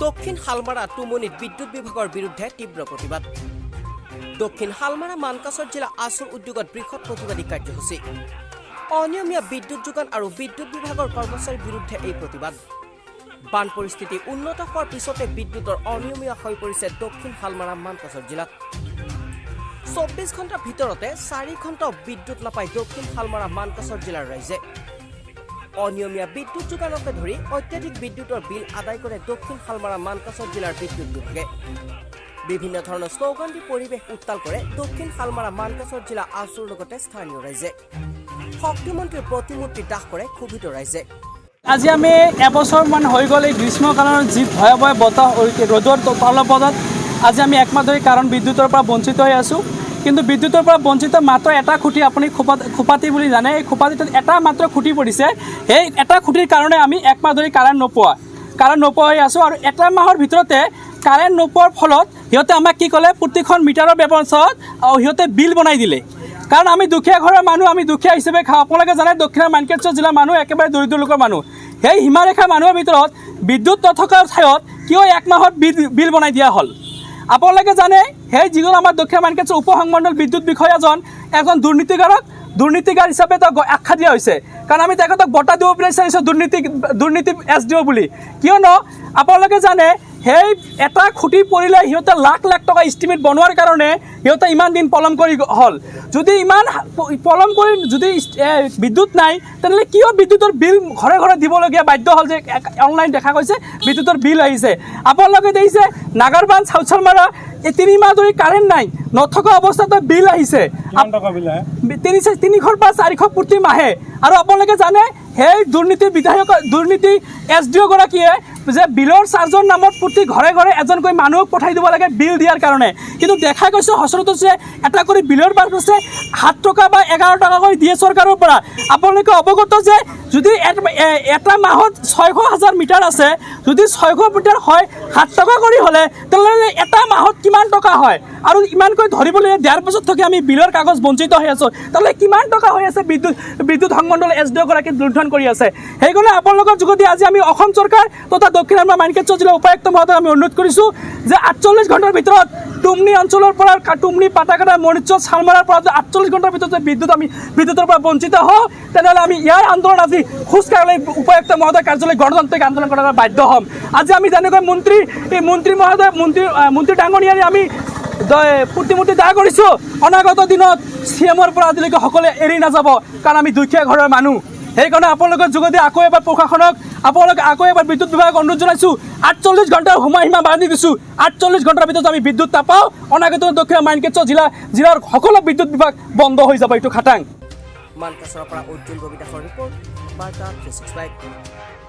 দক্ষিণ শালমাৰা টুমনিত বিদ্যুৎ বিভাগৰ বিৰুদ্ধে তীব্ৰ প্ৰতিবাদ। দক্ষিণ শালমাৰা মানকাচৰ জিলা আছুৰ উদ্যোগত বৃহৎ প্ৰতিবাদী কাৰ্যসূচী। অনিয়মীয়া বিদ্যুৎ যোগান আৰু বিদ্যুৎ বিভাগৰ কৰ্মচাৰীৰ বিৰুদ্ধে এই প্ৰতিবাদ। বান পৰিস্থিতি উন্নত হোৱাৰ পিছতে বিদ্যুতৰ অনিয়মীয়া হৈ পৰিছে দক্ষিণ শালমাৰা মানকাচৰ জিলাত। 24 ঘণ্টাৰ ভিতৰতে 4 ঘণ্টাও বিদ্যুৎ নাপায় দক্ষিণ শালমাৰা মানকাচৰ জিলাৰ ৰাইজে। অনিয়মীয়া বিদ্যুৎ যোগানকে ধৰি অত্যাধিক বিদ্যুতৰ বিল আদায় কৰে দক্ষিণ শালমাৰা মানকাচৰ জিলাৰ বিদ্যুৎ বিভাগে। বিভিন্ন ধৰণৰ শ্লোগান দি পৰিৱেশ উত্তাল কৰে দক্ষিণ শালমাৰা মানকাচৰ জিলা আছুৰ লগতে স্থানীয় ৰাইজে। শক্তিমন্ত্ৰীৰ প্ৰতিমূৰ্তি দাহ কৰে ক্ষোভিত ৰাইজে। আজি আমি এবছৰমান হৈ গ'ল, এই গ্ৰীষ্মকালৰ যি ভয়াৱহ বতাহ, ৰ'দৰ তলপদত আজি আমি একমাহ ধৰি কাৰণ বিদ্যুতৰ পৰা বঞ্চিত হৈ আছোঁ। কিন্তু বিদ্যুতৰ পৰা বঞ্চিত মাত্ৰ এটা খুঁটি, আপুনি খোপাতি বুলি জানে, এই খোপাতিটোত এটা মাত্ৰ খুঁটি পৰিছে। সেই এটা খুঁটিৰ কাৰণে আমি একমাহ ধৰি কাৰেণ্ট নোপোৱা হৈ আছোঁ। আৰু এটা মাহৰ ভিতৰতে কাৰেণ্ট নোপোৱাৰ ফলত সিহঁতে আমাক কি ক'লে, প্ৰতিখন মিটাৰৰ ব্যৱস্থাত সিহঁতে বিল বনাই দিলে। কাৰণ আমি দুখীয়া ঘৰৰ মানুহ, আমি দুখীয়া হিচাপে খাওঁ। আপোনালোকে জানে, দক্ষিণ মানকাচৰ জিলাৰ মানুহ একেবাৰে দৰিদ্ৰ লোকৰ মানুহ। সেই সীমাৰেখা মানুহৰ ভিতৰত বিদ্যুৎ নথকাৰ ঠাইত কিয় এক মাহত বিল বনাই দিয়া হ'ল? আপোনালোকে জানে, সেই যিজন আমাৰ দক্ষিণ মানকাচৰ উপ সংমণ্ডল বিদ্যুৎ বিষয়াজন এজন দুৰ্নীতিকাৰক, দুৰ্নীতিকাৰ হিচাপে তেওঁক আখ্যা দিয়া হৈছে। কাৰণ আমি তেখেতক বঁটা দিব বিচাৰিছোঁ দুৰ্নীতি দুৰ্নীতি এছডিঅ' বুলি। কিয়নো আপোনালোকে জানে, সেই এটা খুঁটি পৰিলে সিহঁতে লাখ লাখ টকা ইষ্টিমেট বনোৱাৰ কাৰণে সিহঁতে ইমান দিন পলম কৰি হ'ল। যদি ইমান পলম কৰি যদি বিদ্যুৎ নাই, তেনেহ'লে কিয় বিদ্যুতৰ বিল ঘৰে ঘৰে দিবলগীয়া বাধ্য হ'ল যে অনলাইন দেখা গৈছে বিদ্যুতৰ বিল আহিছে? আপোনালোকে দেখিছে, নাগাৰবান, চাউচালমাৰা এই 3 মাহ ধৰি কাৰেণ্ট নাই, নথকা অৱস্থাতে বিল আহিছে। কিমান টকা বিল আহে? 300ৰ পৰা 400 প্ৰতি মাহে। আৰু আপোনালোকে জানে, সেই দুৰ্নীতি বিধায়ক, দুৰ্নীতি এছডিঅ' গৰাকীয়ে যে বিলৰ চাৰ্জৰ নামত প্ৰতি ঘৰে ঘৰে এজনকৈ মানুহক পঠাই দিব লাগে বিল দিয়াৰ কাৰণে। কিন্তু দেখা গৈছে সচৰাচৰ যে এটা কৰি বিলৰ বাবদ 7 টকা বা 11 টকা কৰি দিয়ে চৰকাৰৰ পৰা। আপোনালোকে অৱগত যে যদি এটা মাহত 600 হাজাৰ মিটাৰ আছে, যদি 600 মিটাৰ হয়, 7 টকা কৰি হ'লে তেনেহ'লে এটা মাহত কিমান টকা হয়? আৰু ইমানকৈ ধৰিবলৈ ডেৰ বছৰ থাকি আমি বিলৰ কাগজ বঞ্চিত হৈ আছোঁ, তেনেহ'লে কিমান টকা হৈ আছে? বিদ্যুৎ বিদ্যুৎ সংমণ্ডল এছডিঅ' গৰাকী লুণ্ঠন কৰি আছে। সেইকাৰণে আপোনালোকৰ যোগেদি আজি আমি অসম চৰকাৰ তথা দক্ষিণ শালমাৰা মানকাচৰ জিলাৰ উপায়ুক্ত মহোদয়ক আমি অনুৰোধ কৰিছোঁ যে 48 ঘণ্টাৰ ভিতৰত টুমনি অঞ্চলৰ পৰা, টুমনি, পাতাকাটা, মণিচৰ, শালমাৰাৰ পৰা যদি 48 ঘণ্টাৰ ভিতৰত যদি বিদ্যুৎ আমি বিদ্যুতৰ পৰা বঞ্চিত হওঁ, তেনেহ'লে আমি ইয়াৰ আন্দোলন আজি খোজকাঢ়ি উপায়ুক্ত মহোদয় কাৰ্যালয় গণতান্ত্ৰিক আন্দোলন কৰাৰ বাধ্য হ'ম। আজি আমি যেনেকৈ মন্ত্ৰী, এই মন্ত্ৰী মহোদয়, মন্ত্ৰী মন্ত্ৰী ডাঙৰীয়াৰে আমি প্ৰতিমূৰ্তি দাহ কৰিছোঁ, অনাগত দিনত চি এমৰ পৰা আজিলৈকে সকলোৱে এৰি নাযাব। কাৰণ আমি দুখীয়া ঘৰৰ মানুহ। সেইকাৰণে আপোনালোকৰ যোগেদি আকৌ এবাৰ প্ৰশাসনক, আপোনালোকে আকৌ এবাৰ বিদ্যুৎ বিভাগক অনুৰোধ জনাইছোঁ, 48 ঘণ্টাৰ সময়সীমা বান্ধি দিছোঁ। 48 ঘণ্টাৰ ভিতৰত আমি বিদ্যুৎ নাপাওঁ, অনাগত দক্ষিণ মানকাচৰ জিলাৰ সকলো বিদ্যুৎ বিভাগ বন্ধ হৈ যাব, এইটো খাটাং। মানকাচৰৰ পৰা অৰ্জুন ৰবিদাসৰ ৰিপৰ্ট, বাৰ্তা 365।